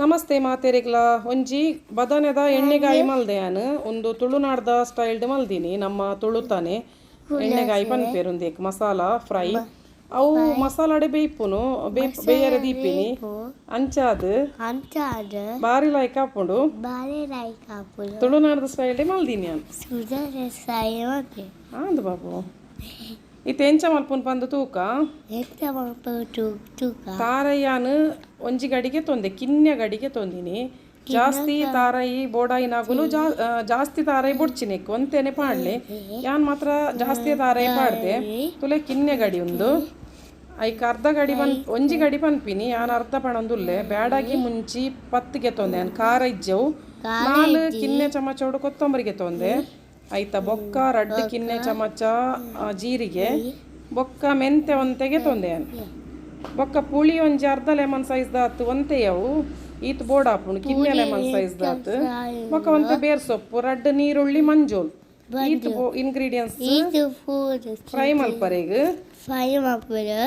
ನಮಸ್ತೆ ಮಾತೆರೆಗ್ಲ ಒಂಜಿ ಬದನೆದ ಎಣ್ಣೆಗಾಯಿ ಮಲ್ದೆ ಯಾನ್ ಉಂದು ತುಳುನಾಡ್ದ ಸ್ಟೈಲ್ಡ್ ಮಲ್ದಿನಿ ನಮ್ಮ ತುಳುತಾನೆ ಎಣ್ಣೆಗಾಯಿ ಪನ್ಪೆರ್ ಉಂದೆಕ್ ಮಸಾಲ ಫ್ರೈ ಅವು ಮಸಾಲಾಡೆ ಬೇಯ್ಪುನು ಬೇಯರೆ ದೀಪಿನಿ ಅಂಚಾದ್ ಅಂಚಾದ್ ಬಾರಿ ಲಾಯ್ಕ್ ಆಪುಂಡು. ಬಾರಿ ಲೈಕ್ ಆಪುಂಡು. ತುಳುನಾಡ್ದ ಸ್ಟೈಲ್ಡೆ ಮಲ್ದಿನಿ ಯಾನ್. ಸುಧರ ಸಾಯೋದೆ. ಆಂದ್ ಬಾಬು, ಇತ್ತೆ ಎಂಚ ಮಲ್ಪುನು ಪಂದ್ ತೂಕ. ಎಂತ ಮಲ್ಪು ತೂಕ. ತಾರಯ್ಯಾನ್ ಒಂಜಿ ಗಡಿಗೆ ತೊಂದೆ, ಕಿನ್ಯ ಗಡಿಗೆ ತೊಂದಿನಿ. ಜಾಸ್ತಿ ತಾರಯಿ ಬೋಡಾಯಿನಾಗುಲು ಜಾಸ್ತಿ ತಾರಯಿ ಬೊಡ್ಚಿನೆಕ್ ಒಂತೆನೆ ಪಾಡ್ಲೆ. ಯಾನ್ ಮಾತ್ರ ಜಾಸ್ತಿ ತಾರಯಿ ಪಾಡ್ದೆ. ತುಲೆ ಕಿನ್ಯ ಗಡಿ ಉಂದು. ಐಕ್ ಅರ್ಧ ಗಡಿ ಪನ್, ಒಂಜಿ ಗಡಿ ಪನ್ಪಿನಿ, ಯಾನ್ ಅರ್ಧ ಪಣೊಂದುಲ್ಲೆ. ಬ್ಯಾಡಗಿ ಮುಂಚಿ 10 ಗೆತೊಂದೆ ಯಾನ್, ಖಾರ ಇಜ್ಜವು. 4 ಕಿನ್ಯ ಚಮಚೋಡು ಕೊತ್ತಂಬರಿಗೆ ತೊಂದೆ. ಐತ ಬೊಕ್ಕ 2 ಕಿನ್ಯ ಚಮಚ ಜೀರಿಗೆ, ಬೊಕ್ಕ ಮೆಂತೆ ಒಂತೆಗೆ ತೊಂದೆ ಯಾನ್. ಬೊಕ್ಕ ಪುಳಿ ಒಂಜಿ ಅರ್ಧ ಲೆಮನ್ ಸೈಜ್ ದಾತ್ ಒಂತೆಯವು, ಈತ್ ಬೋಡಾಪುಂಡು, ಕಿನ್ಯ ಲೆಮನ್ ಸೈಜ್ ದಾತ್. ಬೊಕ್ಕ ಒಂತೆ ಬೇರ್ ಸೊಪ್ಪು, 2 ನೀರುಳ್ಳಿ, ಮಂಜೋಲ್, ಈತ್ ಇಂಗ್ರೀಡಿಯೆಂಟ್ಸ್. ಇದು ಫುಡ್ ಫ್ರೈ ಮಲ್ಪರೆಗ್. ಫ್ರೈ ಮಲ್ಪುನು.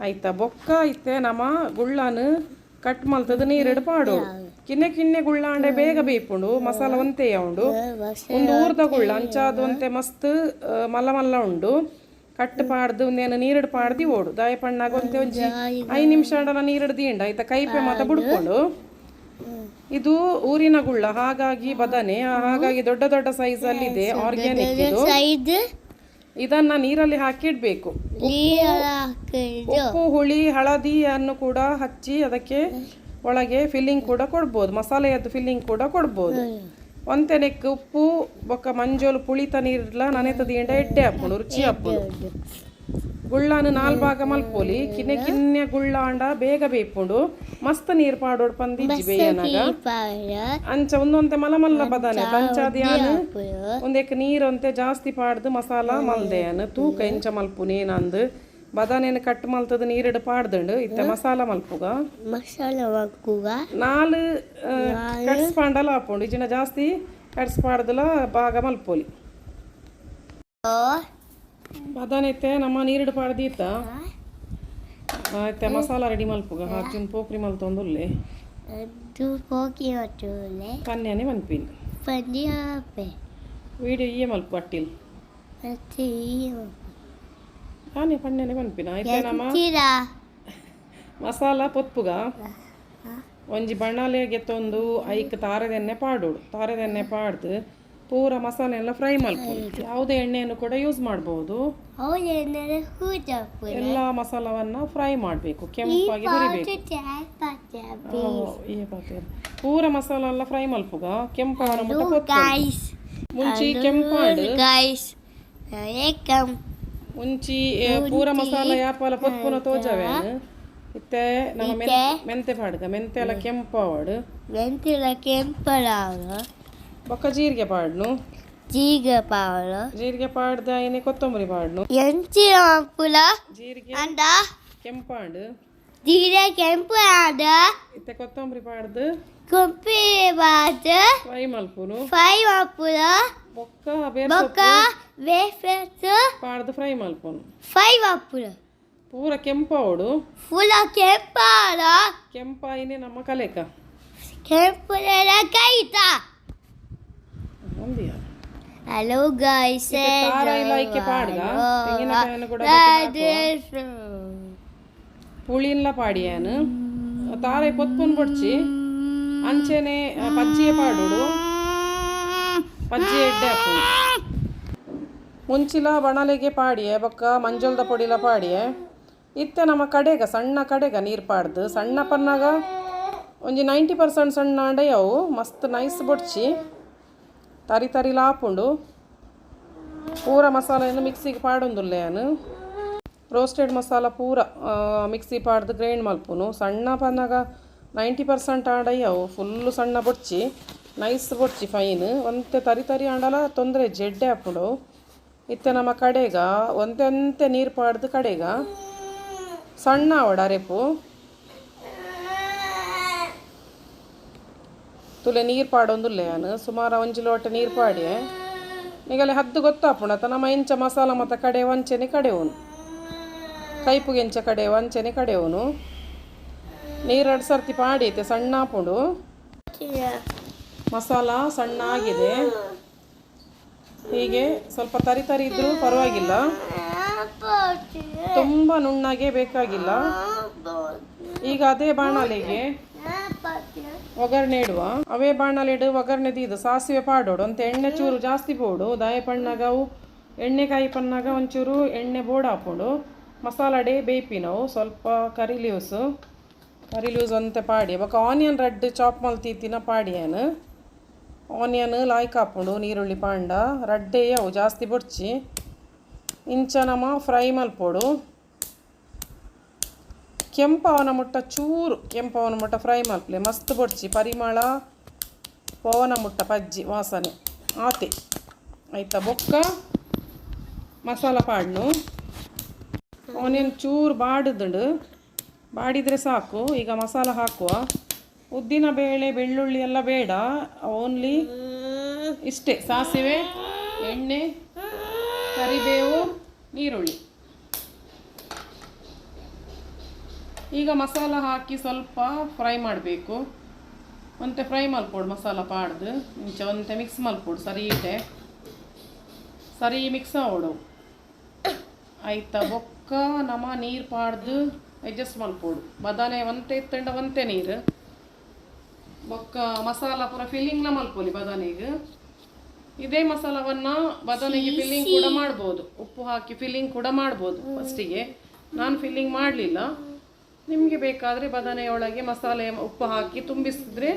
ಆಯ್ತಾ, ಬೊಕ್ಕ ಇತ್ತೆ ನಮ ಗುಳ್ಳಾನ್ ಕಟ್ ಮಲ್ತದ ನೀರೆಡ್ ಪಾಡೋಡು. ಕಿನ್ನೆ ಕಿನ್ನೆ ಗುಳ್ಳಾಂಡೆ ಬೇಗ ಬೇಯ್ಪುಂಡು, ಮಸಾಲ ಒಂತೆಯ ಉಂಡು. ಒಂದು ಊರ್ದ ಗುಳ್ಳ, ಅಂಚಾದ್ ಒಂತೆ ಮಸ್ತ್ ಮಲ್ಲ ಮಲ್ಲ ಉಂಡು. ಕಟ್ ಪಾಡ್ದು ಉಂದೇನು ನೀರೆಡ್ ಪಾಡ್ದು ಓಡು ದಾಯ ಪಣ್ಣಾಗ ಒಂತೆ ಒಂಜಿ 5 ನಿಮಿಷ ಆಂಡಲ ನೀರೆಡ್ ದೀಂಡ ಆಯ್ತಾ ಕೈಪೆ ಮಾತ ಬುಡ್ಕೊಂಡು. ಇದು ಊರಿನ ಗುಳ್ಳ, ಹಾಗಾಗಿ ಬದನೆ, ಹಾಗಾಗಿ ದೊಡ್ಡ ದೊಡ್ಡ ಸೈಜ್ ಅಲ್ಲಿ ಇದೆ. ಆರ್ಗ್ಯಾನಿಕ್ ಇದು. ಸೈಜ್. ಇದನ್ನ ನೀರಲ್ಲಿ ಹಾಕಿಡ್ಬೇಕು. ನೀರು ಹಾಕಿದ್ದು. ಉಪ್ಪು, ಹುಳಿ, ಹಳದಿಯನ್ನು ಕೂಡ ಹಚ್ಚಿ ಅದಕ್ಕೆ ಒಳಗೆ ಫಿಲ್ಲಿಂಗ್ ಕೂಡ ಕೊಡ್ಬೋದು, ಮಸಾಲೆಯದ್ದು ಫಿಲ್ಲಿಂಗ್ ಕೂಡ ಕೊಡ್ಬೋದು. ಒಂತೆನೆಕ್ ಉಪ್ಪು ಬೊಕ್ಕ ಮಂಜೋಲು ಪುಳಿತ ನೀರ್ಲ ನನೆತ ದೀಂಡ ಎಡ್ಡೆ ಆಪುಂಡು, ರುಚಿ ಆಪುಂಡು. ಗುಳ್ಳಾನು 4 ಭಾಗ ಮಲ್ಪೊಲಿ. ಕಿನ್ನೆ ಕಿನ್ನೆ ಗುಳ್ಳ ಆಂಡ ಬೇಗ ಬೇಯ್ಪುಂಡು. ಮಸ್ತ್ ನೀರು ಪಾಡೋಡು ಪಂದಿಜ್ಜಿ ಬೇಯನಾಗ. ಅಂಚ ಒಂದೊಂತೆ ಮಲ್ಲ ಮಲ್ಲ ಬದನೆ ಅಂಚಾದ್ ಯಾನ್ ಒಂದೆಕ್ ನೀರೊಂತೆ ಜಾಸ್ತಿ ಪಾಡ್ದು ಮಸಾಲ ಮಲ್ದೆ ಯಾನ್. ತೂಕ ಎಂಚ ಮಲ್ಪುನಿ ಏನಂದು. ಬದನೆನ್ ಕಟ್ ಮಲ್ತದ ನೀರಿಡ್ ಪಾಡ್ದುಂಡು. ಇತ್ತೆ ಮಸಾಲ ಮಲ್ಪುಗ. ಮಸಾಲ ಮಲ್ಪುಗ. 4 ಕಟ್ಸ್ ಪಾಂಡಲ ಆಪುಂಡು, ಇಜಿನ ಜಾಸ್ತಿ ಕಟ್ಸ್ ಪಾಡ್ದಲ ಭಾಗ ಮಲ್ಪೊಲಿ. ಬದನೆ ಇತ್ತೆ ನಮ್ಮ ನೀರಿಡ್ ಪಾಡ್ದೀತ. ಇತ್ತೆ ಮಸಾಲ ರೆಡಿ ಮಲ್ಪುಗ. ಅರ್ಜುನ್ ಪೋಕ್ರಿ ಮಲ್ತೊಂದುಲ್ಲೆ. ಅದು ಹೋಗಿ ಹೊಟ್ಟೆ. ಪನ್ಯಾನೆ ಮನ್ಪಿನಿ. ಪಂದ್ಯಾಪೆ. ವಿಡಿಯೋ ಈಯೆ ಮಲ್ಪು ಅಟ್ಟಿಲ್. ಮತ್ತೆ ತಾನೇ ಪನ್ಯಾನೆ ಮನ್ಪಿನ. ಇತ್ತೆ ನಮ್ಮ ಎಂಚಿರ ಮಸಾಲ ಪೊತ್ಪುಗ. ಒಂಜಿ ಬಣ್ಣಾಲೆ ಗೆತ್ತೊಂದು ಐಕ್ ತಾರೆದೆಣ್ಣೆ ಪಾಡೋಡು. ತಾರೆದೆಣ್ಣೆ ಪಾಡ್ದು ಪೂರ ಮಸಾಲೆ ಎಲ್ಲ ಫ್ರೈ ಮಲ್ಪುಡು. ಯಾವುದೇ ಎಣ್ಣೆಯನ್ನು ಕೂಡ ಯೂಸ್ ಮಾಡ್ಬೋದು. ಹೌದು, ಹೂಜಪ್ಪುನ. ಎಲ್ಲ ಮಸಾಲವನ್ನ ಫ್ರೈ ಮಾಡಬೇಕು, ಕೆಂಪಾಗಿ ಹುರಿಬೇಕು. ಈ ಪಾತ್ರೆ ಪೂರ ಮಸಾಲ ಎಲ್ಲ ಫ್ರೈ ಮಲ್ಪುಗ, ಕೆಂಪಾವನ ಮುಟ್ಟ ಪೊತ್ತೊಡು. ಗೈಸ್. ಮುಂಚಿ ಕೆಂಪಾಂಡು. ಗೈಸ್, ಏಕಂ. ಮುಂಚಿ ಪೂರ ಮಸಾಲ ಯಾಪಾಲ ಪೊತ್ಪುನ ತೋಜವೇನು. ಇತ್ತೆ ನಮ್ಮ ಮೆಂತೆ ಪಾಡ್ಗ. ಮೆಂತೆ ಎಲ್ಲ ಕೆಂಪಾವಡು. ಮೆಂತಿನ ಕೆಂಪರಾವ. ಬೊಕ್ಕ ಜೀರಿಗೆ ಪಾಡ್ನು. ಜೀಗ ಪಾವಳು. ಜೀರಿಗೆ ಪಾಡ್ದ ಐನೆ ಕೊತ್ತಂಬರಿ ಪಾಡ್ನು. ಎಂಚಿನ ಮಲ್ಪುಲ. ಜೀರಿಗೆ ಅಂದ. ಕೆಂಪಾಂಡು. ಜೀರೆ ಕೆಂಪು ಆದ. ಇತ್ತೆ ಕೊತ್ತಂಬರಿ ಪಾಡ್ದು. ಕುಂಪಿ ಬಾದ. ಫ್ರೈ ಮಲ್ಪುನು. ಫ್ರೈ ಮಲ್ಪುಲ. ಬೊಕ್ಕ ಬೇರ್ ಬೊಕ್ಕ ಸೊಪ್ಪು ವೇಫರ್ಸ್ ಪಾಡ್ದು ಫ್ರೈ ಮಲ್ಪುನು. ಫ್ರೈ ಮಲ್ಪುಲ. ಪೂರ ಕೆಂಪಾವಡು. ಫುಲ ಕೆಂಪಾದ. ಕೆಂಪಾಯಿನೆ ನಮ್ಮ ಕಲೆಕ. ಕೆಂಪುಲ ಕೈತ. ಒಂದಿಯ. Hello guys. ಇತ್ತೆ ತಾರ ಇಲ್ಲ ಐಕೆ ಪಾಡ್ಗ. ತೆಂಗಿನಕಾಯನ್ನು ಕೂಡ ಅದಕ್ಕೆ ಹಾಕುವ. ಪುಳಿನ್ಲ ಪಾಡಿಯಾನು. ತಾರೆ ಪೊತ್ಪುನ್ ಬೊಡ್ಚಿ. ಅಂಚೆನೆ ಪಜ್ಜಿಯ ಪಾಡೋಡು, ಪಜ್ಜಿ ಎಡ್ಡೆ ಹಾಪುನು. ಮುಂಚಿಲ ಬಣಲೆಗೆ ಪಾಡಿಯೆ, ಬೊಕ್ಕ ಮಂಜೊಲ್ದ ಪೊಡಿಲ ಪಾಡಿಯೆ. ಇತ್ತೆ ನಮ್ಮ ಕಡೆಗ ಸಣ್ಣ ಕಡೆಗ ನೀರು ಪಾಡ್ದು. ಸಣ್ಣ ಪನ್ನಾಗ ಒಂಜಿ 90% ಸಣ್ಣ ಆಂಡ ಅವು, ಮಸ್ತ್ ನೈಸ್ ಬೊಡ್ಚಿ, ತರಿ ತರಿಲ ಆಪುಂಡು. ಪೂರ ಮಸಾಲೆಯನ್ನು ಮಿಕ್ಸಿಗೆ ಪಾಡೊಂದುಲ್ಲೆ ಯಾನ್. ರೋಸ್ಟೆಡ್ ಮಸಾಲ ಪೂರ ಮಿಕ್ಸಿ ಪಾಡ್ದು ಗ್ರೈಂಡ್ ಮಲ್ಪುನು. ಸಣ್ಣ ಪನ್ನಗ 90% ಆಂಡ ಅವು, ಫುಲ್ಲು ಸಣ್ಣ ಬೊಡ್ಚಿ, ನೈಸ್ ಬೊಡ್ಚಿ, ಫೈನ್. ಒಂತೆ ತರಿ ತರಿ ಆಂಡಲ ತೊಂದರೆ ಜೆಡ್ಡೆ ಆಪುಂಡು. ಇತ್ತೆ ನಮ್ಮ ಕಡೆಗ ಒಂತೆ ಒಂತೆ ನೀರು ಪಾಡ್ದು ಕಡೆಗ ಸಣ್ಣ ಆವಡ್ ಅರೆಪು. ತುಲೆ ನೀರು ಪಾಡೊಂದುಲ್ಲೆ ಯಾನ್. ಸುಮಾರು ಒಂಜಿ ಲೋಟ ನೀರು ಪಾಡಿಯೆ. ನಿಗಲೆ ಹದ್ದು ಗೊತ್ತಾಪುಂಡು ಅತ್ತ, ನಮ್ಮ ಎಂಚ ಮಸಾಲ ಮತ್ತ ಕಡೆ ವಂಚನೆ ಕಡೆವನು, ಕೈಪುಗೆ ಎಂಚ ಕಡೆ ವಂಚನೆ ಕಡೆವನು. ನೀರು ಎರಡು ಸರ್ತಿ ಪಾಡೈತೆ, ಸಣ್ಣ ಆಪುಂಡು. ಮಸಾಲ ಸಣ್ಣ ಆಗಿದೆ. ಹೀಗೆ ಸ್ವಲ್ಪ ತರಿ ತರಿ ಇದ್ರೂ ಪರವಾಗಿಲ್ಲ, ತುಂಬ ನುಣ್ಣಗೆ ಬೇಕಾಗಿಲ್ಲ. ಈಗ ಅದೇ ಬಾಣಲೆಗೆ ಒಗ್ಗರಣೆ ಇಡುವ. ಅವೇ ಬಾಣಲೆ ಇಡು, ಒಗ್ಗರಣೆ ದೀದು ಸಾಸಿವೆ ಪಾಡೋಡು ಅಂತ. ಎಣ್ಣೆ ಚೂರು ಜಾಸ್ತಿ ಬೋಡು, ದಾಯ ಪಣ್ಣಾಗ ಅವು ಎಣ್ಣೆಕಾಯಿ ಪನ್ನಾಗ ಒಂಚೂರು ಎಣ್ಣೆ ಬೋಡ ಹಾಪುಂಡು. ಮಸಾಲಡೆ ಬೇಯ್ಪಿ ನಾವು. ಸ್ವಲ್ಪ ಕರಿ ಲೀವ್ಸು, ಕರಿ ಲೀವ್ಸ್ ಒಂತೆ ಪಾಡಿ ಬೊಕ ಆನಿಯನ್ ರೆಡ್ ಚಾಪ್ ಮಲ್ತಿತ್ತಿನ ಪಾಡಿಯನ್. ಆನಿಯನ್ ಲಾಯ್ಕ್ ಹಾಪುಂಡು, ನೀರುಳ್ಳಿ ಪಾಂಡ ರಡ್ಡೆ ಅವು ಜಾಸ್ತಿ ಬೊಡ್ಚಿ. ಇಂಚ ನಮ ಫ್ರೈ ಮಲ್ಪೊಡು. ಕೆಂಪವನ ಮುಟ್ಟ, ಚೂರು ಕೆಂಪವನ ಮುಟ್ಟ ಫ್ರೈ ಮಲ್ಪಲೆ, ಮಸ್ತ್ ಬೊಡ್ಚಿ. ಪರಿಮಳ ಪೋವನ ಮುಟ್ಟ ಪಜ್ಜಿ ವಾಸನೆ ಆತೆ. ಆಯ್ತಾ? ಬೊಕ್ಕ ಮಸಾಲ ಪಾಡ್ನು. ಆನಿಯನ್ ಚೂರು ಬಾಡಿದುಂಡು, ಬಾಡಿದರೆ ಸಾಕು. ಈಗ ಮಸಾಲ ಹಾಕುವ. ಉದ್ದಿನ ಬೇಳೆ, ಬೆಳ್ಳುಳ್ಳಿ ಎಲ್ಲ ಬೇಡ. ಓನ್ಲಿ ಇಷ್ಟೇ: ಸಾಸಿವೆ, ಎಣ್ಣೆ, ಕರಿಬೇವು, ನೀರುಳ್ಳಿ. ಈಗ ಮಸಾಲ ಹಾಕಿ ಸ್ವಲ್ಪ ಫ್ರೈ ಮಾಡಬೇಕು. ಒಂತೆ ಫ್ರೈ ಮಲ್ಪೊಡು. ಮಸಾಲ ಪಾಡ್ದು ಇಂಚ ಒಂತೆ ಮಿಕ್ಸ್ ಮಲ್ಪೊಡು. ಸರಿ ಇಟ್ಟೆ ಸರಿ ಮಿಕ್ಸ್ ಆವೊಡು. ಆಯ್ತಾ? ಬೊಕ್ಕ ನಮ ನೀರು ಪಾಡ್ದು ಅಡ್ಜಸ್ಟ್ ಮಲ್ಪೊಡು. ಬದನೆ ಒಂತೆ ಇತ್ತಂಡ ಒಂತೆ ನೀರು. ಬೊಕ್ಕ ಮಸಾಲ ಪೂರ ಫಿಲ್ಲಿಂಗ್ಲ ಮಲ್ಪೊಲಿ ಬದನೆಗೆ. ಇದೇ ಮಸಾಲವನ್ನು ಬದನೆಗೆ ಫಿಲ್ಲಿಂಗ್ ಕೂಡ ಮಾಡ್ಬೋದು. ಉಪ್ಪು ಹಾಕಿ ಫಿಲ್ಲಿಂಗ್ ಕೂಡ ಮಾಡ್ಬೋದು. ಫಸ್ಟಿಗೆ ನಾನು ಫಿಲ್ಲಿಂಗ್ ಮಾಡಲಿಲ್ಲ. ನಿಮಗೆ ಬೇಕಾದರೆ ಬದನೆಯೊಳಗೆ ಮಸಾಲೆ, ಉಪ್ಪು ಹಾಕಿ ತುಂಬಿಸಿದ್ರೆ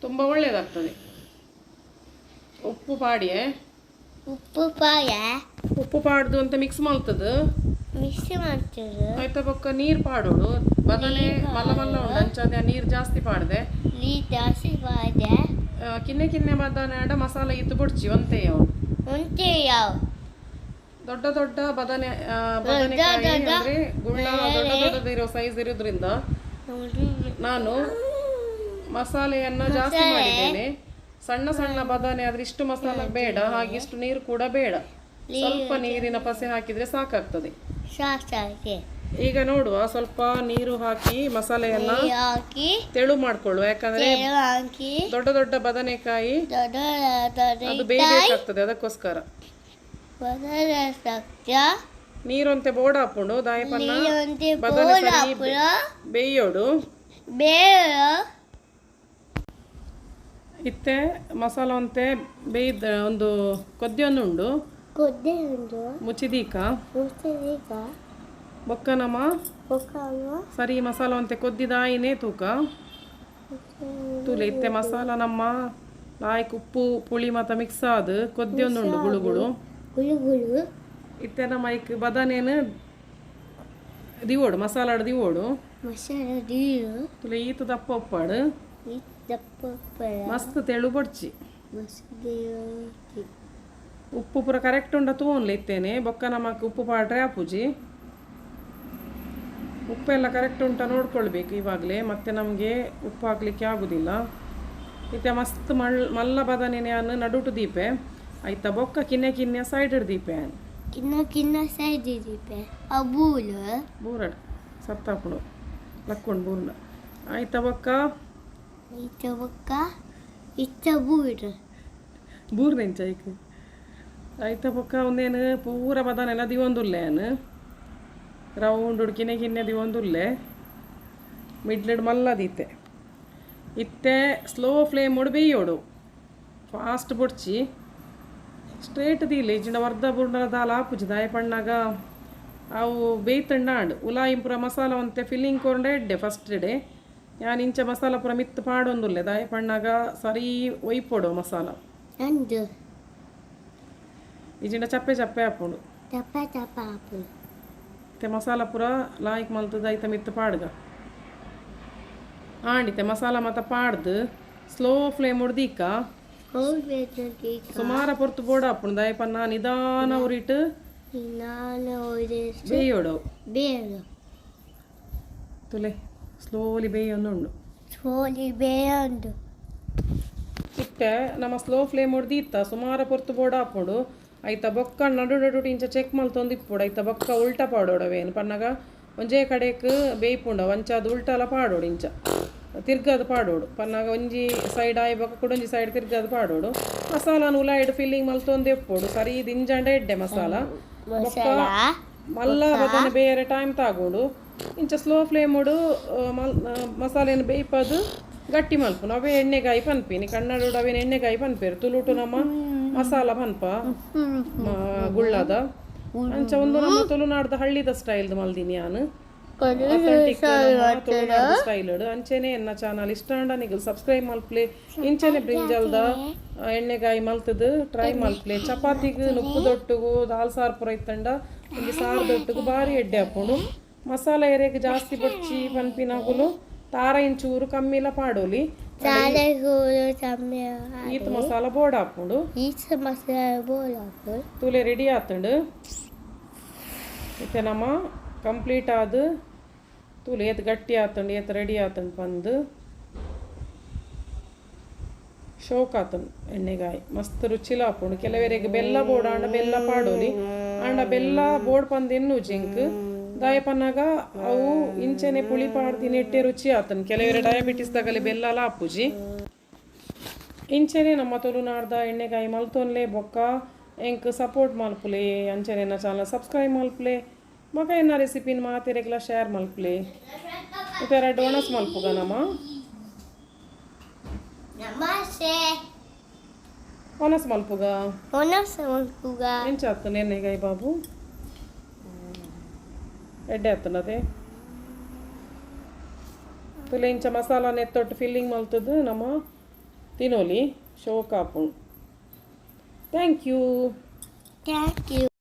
ತುಂಬ ಒಳ್ಳೆಯದಾಗ್ತದೆ. ಉಪ್ಪು ಪಾಡಿಯೇ. ಉಪ್ಪು ಪಾಯ. ಉಪ್ಪು ಪಾಡ್ದು ಅಂತ ಮಿಕ್ಸ್ ಮಾಡ್ತದ. ಮಿಕ್ಸ್ ಮಾಡ್ತದೆ. ಆಯ್ತಾ? ಬೊಕ್ಕ ನೀರು ಪಾಡೋಡು. ಬದನೆ ಮಲ್ಲ ಮಲ್ಲ ಉಂಡು, ಅಂಚಾದೆ ನೀರು ಜಾಸ್ತಿ ಪಾಡ್ದೆ. ನೀರು ಜಾಸ್ತಿ ಪಾಡ್ದೆ. ಕಿನ್ನೆ ಕಿನ್ನೆ ಬದನೆ ಆಂಡ ಮಸಾಲೆ ಇತ್ತು ಬೊಡ್ಚಿ, ಒಂತೆ ಅವು. ಒಂತೆ ಯಾವ. ದೊಡ್ಡ ದೊಡ್ಡ ಬದನೆ, ಬದನೆಕಾಯಿ ಅಂದ್ರೆ ಗುಳ್ಳ ದೊಡ್ಡ ದೊಡ್ಡದಿರೋ ಸೈಜ್ ಇರೋದ್ರಿಂದ ನಾನು ಮಸಾಲೆಯನ್ನ ಜಾಸ್ತಿ ಮಾಡಿದ್ದೇನೆ. ಸಣ್ಣ ಸಣ್ಣ ಬದನೆ ಆದ್ರೆ ಇಷ್ಟು ಮಸಾಲ ಬೇಡ, ಹಾಗೆ ಇಷ್ಟು ನೀರು ಕೂಡ ಬೇಡ. ಸ್ವಲ್ಪ ನೀರಿನ ಪಸೆ ಹಾಕಿದ್ರೆ ಸಾಕಾಗ್ತದೆ. ಸಾಕಾಗಿ. ಈಗ ನೋಡುವ, ಸ್ವಲ್ಪ ನೀರು ಹಾಕಿ ಮಸಾಲೆಯನ್ನ ಹಾಕಿ ತೆಳು ಮಾಡ್ಕೊಳ್ಳುವ. ಯಾಕಂದ್ರೆ ತೆಳು ಹಾಕಿ ದೊಡ್ಡ ದೊಡ್ಡ ಬದನೆಕಾಯಿ ದೊಡ್ಡ ದೊಡ್ಡ ಅದು ಬೇಯಬೇಕಾಗ್ತದೆ, ಅದಕ್ಕೋಸ್ಕರ. ಬದನೆ ಸಕ್ತ. ನೀರೊಂತೆ ಬೋಡ ಹಾಪುಂಡು ದಾಯಪನ್ನ. ನೀರೊಂತೆ. ಬದನೆ ಬೋಡ ಸರಿ ಹಾಪುನ. ಬೇಯೋಡು. ಬೇಡ. ಇತ್ತೆ ಮಸಾಲ ಒಂತೆ ಬೇಯ್ದ, ಒಂದು ಕೊದ್ದಿಯೊಂದುಂಡು. ಕೊದ್ದೆ ಉಂಟು. ಮುಚ್ಚಿದೀಕ. ಮುಚ್ಚಿದೀಕ. ಬೊಕ್ಕ ನಮ ಬೊಕ್ಕವ ಸರಿ ಮಸಾಲ ಒಂತೆ ಕೊದ್ದಿದಾಯಿನೇ ತೂಕ ತೂಲೆ. ಇತ್ತೆ ಮಸಾಲ ನಮ್ಮ ಲಾಯ್ಕ್ ಉಪ್ಪು ಪುಳಿ ಮಾತ ಮಿಕ್ಸ್ ಆದ್ ಕೊದ್ದಿಯೊಂದುಂಡು ಗುಳು ಗುಳು. ಗುಳು ಗುಳು. ಇತ್ತೆ ನಮ್ಮ ಐಕ್ ಬದನೇನು ದಿವೋಡು, ಮಸಾಲಾಡ್ ದಿವೋಡು. ಮಸಾಲ ನೀರು. ತುಲೆ, ಈತ ದಪ್ಪ ಉಪ್ಪಾಡು. ಈ ದಪ್ಪ ಉಪ್ಪಳ. ಮಸ್ತ್ ತೆಳು ಬೊಡ್ಚಿ. ಮಸ್ತ್. ಉಪ್ಪು ಪೂರ ಕರೆಕ್ಟ್ ಉಂಡ ತೂವೊನ್ಲೆ ಇತ್ತೇನೆ. ಬೊಕ್ಕ ನಮಕ್ ಉಪ್ಪು ಪಾಡ್ರೆ ಆಪುಜಿ. ಉಪ್ಪೆಲ್ಲ ಕರೆಕ್ಟ್ ಉಂಟ ನೋಡ್ಕೊಳ್ಬೇಕು ಇವಾಗಲೇ, ಮತ್ತೆ ನಮಗೆ ಉಪ್ಪು ಹಾಕ್ಲಿಕ್ಕೆ ಆಗುದಿಲ್ಲ. ಇತ್ತೆ ಮಸ್ತ್ ಮಳ್ ಮಲ್ಲ ಬದನೆ ನಾನು ನಡುಟು ದೀಪೆ ಆಯ್ತಾ? ಬೊಕ್ಕ ಕಿನ್ನೆ ಕಿನ್ನೆ ಸೈಡ್ ದೀಪೆ. ಕಿನ್ನ ಕಿನ್ನ ಸೈಜ್ ದೀಪೆ ಅಬೂಲು. ಬೂರಡ್ ಸತ್ತಾಪುಡು ಲಕ್ಕೊಂಡು ಬೂರ್ನ. ಆಯ್ತಾ? ಬೊಕ್ಕ ಇತ್ತ ಬೊಕ್ಕ ಇತ್ತ ಬೂರು. ಬೂರ್ನೆಂಚ ಐಕ್? ಆಯ್ತಾ? ಬೊಕ್ಕ ಒಂದೇನು ಪೂರ ಬದನೆಲ್ಲ ದಿವೊಂದುಲ್ಲೆ ಯಾನ್. ರೌಂಡ್ ಕಿನ್ನೆ ಕಿನ್ನೆ ದಿವೊಂದುಲ್ಲೆ, ಮಿಡ್ಲಡ್ ಮಲ್ಲ ದೀತೆ. ಇತ್ತೆ ಸ್ಲೋ ಫ್ಲೇಮ್ ಬೇಯೋಡು, ಫಾಸ್ಟ್ ಬೊಡ್ಚಿ. ಸ್ಟ್ರೇಟ್ ದೀಲೆ, ಇಜ್ಜಿಂಡ ವರ್ಧ ಬುರ್ಂಡಲ ದಾಲ ಆಪುಜಿ. ದಾಯ ಪಣ್ಣಾಗ ಅವು ಬೇಯ್ತಂಡ ಆಂಡ್ ಉಲಾಯಿ ಪೂರ ಮಸಾಲ ಒಂತೆ ಫಿಲ್ಲಿಂಗ್ ಕೊರಂಡ ಎಡ್ಡೆ. ಫಸ್ಟ್ ಡೇ ಯಾನ್ ಇಂಚ ಮಸಾಲ ಪೂರ ಮಿತ್ತ್ ಪಾಡೊಂದುಲ್ಲೆ. ದಾಯ ಪಣ್ಣಾಗ ಸರಿ ಒಯ್ಪೊಡು ಮಸಾಲ. ಅಂದು. ಇಜ್ಜಿಂಡ ಚಪ್ಪೆ ಚಪ್ಪೆ ಆಪುಂಡು. ಚಪ್ಪ ಚಪ್ಪ ಆಪುಂಡು. ಇತ್ತೆ ಮಸಾಲ ಪೂರ ಲಾಯ್ಕ್ ಮಲ್ತದ ಐತ ಮಿತ್ತ್ ಪಾಡ್ಗ. ಆಂಡ್ ಇತ್ತೆ ಮಸಾಲ ಮಾತ ಪಾಡ್ದು ಸ್ಲೋ ಫ್ಲೇಮ್ ದೀಕ. ಸುಮಾರ ಪೊರ್ತು ಬೋಡ ಆಪುಂಡು. ದಾಯ ಪನ್ನ ನಿಧಾನ ಉರಿಟ್ ನಾನು ಉರಿಸು ಬೇಯೋಡು. ಬೇಡ. ತುಲೆ, ಸ್ಲೋಲಿ ಬೇಯೊಂದುಂಡು. ಸೋಲಿ ಬೇಯೊಂದು. ಇತ್ತೆ ನಮ್ಮ ಸ್ಲೋ ಫ್ಲೇಮ್ ಇತ್ತ ಸುಮಾರ ಪೊರ್ತು ಬೋಡ ಆಪುಂಡು. ಐತ ಬೊಕ್ಕ ನಡು ನಡು ಇಂಚ ಚೆಕ್ ಮಲ್ತೊಂದು ಇಪ್ಪೊಡು. ಐತ ಬೊಕ್ಕ ಉಲ್ಟ ಪಾಡೋಡವೇನು ಪನ್ನಗ ಒಂಜೇ ಕಡೆಕ್ ಬೇಯ್ಪುಂಡು ಅಂಚಾದ್ ಉಲ್ಟಲ ಪಾಡೋಡು ಇಂಚ ತಿರ್ಗದು ಪಾಡೋಡು ಪನ್ನಾಗ ಒಂಜಿ ಸೈಡ್ ಆಯಿ ಬೊಕ ಕುಡೊಂಜಿ ಸೈಡ್ ತಿರ್ಗದು ಪಾಡೋಡು ಮಸಾಲಾನು ಉಲಾಯಿಡ್ ಫಿಲ್ಲಿಂಗ್ ಮಲ್ತೊಂದು ಎಪ್ಪೊಡು ಸರಿ ದಿಂಜಾಂಡ ಎಡ್ಡೆ ಮಸಾಲ ಬೊಕ್ಕ ಮಲ್ಲ ಬದನೆ ಬೇರೆ ಟೈಮ್ ತಾಗೋಡು ಇಂಚ ಸ್ಲೋ ಫ್ಲೇಮುಡು ಮಲ್ ಮಸಾಲೆನ್ ಬೇಯ್ಪದು ಗಟ್ಟಿ ಮಲ್ಪುನು ಅವೇ ಎಣ್ಣೆಗಾಯಿ ಪನ್ಪಿನಿ ಕನ್ನಡೋಡು ಅವೇನು ಎಣ್ಣೆಗಾಯಿ ಪನ್ಪೇರು ತುಳುಟು ನಮ್ಮ ಮಸಾಲ ಪನ್ಪ ಗುಳ್ಳದ ಅಂಚ ಒಂದು ನಮ್ಮ ತುಳುನಾಡ್ದ ಹಳ್ಳಿದ ಸ್ಟೈಲ್ದು ಮಲ್ದಿನಿ ಯಾನು ಅಥೆಂಟಿಕ್ ತುಳುನಾಡ್ದ ಸ್ಟೈಲ್ ಅಂಚೆನೆ ಎನ್ನ ಚಾನಲ್ ಇಷ್ಟ ಆಂಡ ನಿಗಲ್ ಸಬ್ಸ್ಕ್ರೈಬ್ ಮಲ್ಪ್ಲೆ ಇಂಚೆನೆ ಬ್ರಿಂಜಲ್ದ ಎಣ್ಣೆಗಾಯಿ ಮಲ್ತದು ಟ್ರೈ ಮಲ್ಪ್ಲೆ ಚಪಾತಿಗ್ ನುಪ್ಪು ದೊಟ್ಟುಗು ದಾಲ್ ಸಾರು ಪೂರ ಇತ್ತಂಡ ಒಂಜಿ ಸಾರು ದೊಟ್ಟುಗು ಬಾರಿ ಎಡ್ಡೆ ಆಪುಂಡು ಮಸಾಲ ಎರೆಗ್ ಜಾಸ್ತಿ ಬೊಡ್ಚಿ ಪನ್ಪಿನಗುಲು ತಾರೈನ್ ಚೂರು ಕಮ್ಮಿಲ ಪಾಡೋಲಿ ಈತ್ ಮಸಾಲ ಬೋಡ ಆಪುಂಡು ತೂಲೆ ರೆಡಿ ಆತುಂಡು ಇತ್ತೆ ನಮ್ಮ ಕಂಪ್ಲೀಟ್ ಆದ್ ತೂಲೆ ಏತ್ ಗಟ್ಟಿ ಆತುಂಡು ಏತ್ ರೆಡಿ ಆತುಂಡು ಪಂದು ಶೋಕ್ ಆತುಂಡು ಎಣ್ಣೆಗಾಯಿ ಮಸ್ತ್ ರುಚಿಲ ಆಪುಂಡು ಕೆಲವರಿಗೆ ಬೆಲ್ಲ ಬೋಡ ಆಂಡ ಬೆಲ್ಲ ಪಾಡೋಲಿ ಆಂಡ ಬೆಲ್ಲ ಬೋಡ್ ಪಂದ್ ಎನ್ನು ಜಿಂಕ್ ದಾಯ ಪನ್ನಾಗ ಅವು ಇಂಚನೆ ಪುಳಿ ಪಾಡ್ದಿನ ಎಟ್ಟೆ ರುಚಿ ಆತುಂಡು ಕೆಲವರೆ ಡಯಾಬಿಟಿಸ್ ದಗಲಿ ಬೆಲ್ಲಲ ಆಪುಜಿ ಇಂಚನೆ ನಮ್ಮ ತುಳುನಾಡ್ದ ಎಣ್ಣೆಗಾಯಿ ಮಲ್ತೊನ್ಲೆ ಬೊಕ್ಕ ಎಂಕ್ ಸಪೋರ್ಟ್ ಮಲ್ಪುಲೆ ಅಂಚನೆ ಎನ್ನ ಚಾನಲ್ ಸಬ್ಸ್ಕ್ರೈಬ್ ಮಲ್ಪುಲೆ ಬೊಕ ಎನ್ನ ರೆಸಿಪಿನ ಮಾತೆರೆಗ್ಲ ಶೇರ್ ಮಲ್ಪುಲೆ ಇತ್ತೆ ರಡ್ಡ್ ಒಣಸ್ ಮಲ್ಪುಗ ನಮ ನಮಸ್ತೆ. ಒಣಸ್ ಮಲ್ಪುಗ. ಒಣಸ್ ಮಲ್ಪುಗ. ಎಂಚ ಆತುಂಡು ಎಣ್ಣೆಗಾಯಿ ಬಾಬು? ಎಡ್ಡೆ ಆತುಂಡು ಅದೇ. ತುಲೆ ಇಂಚ ಮಸಾಲ ನೆತ್ತೊಟ್ಟು ಫಿಲ್ಲಿಂಗ್ ಮಲ್ತದ್ದು ನಮ್ಮ ತಿನೋಲಿ ಶೋಕ್ ಆಪುಂಡು. Thank you. Thank you.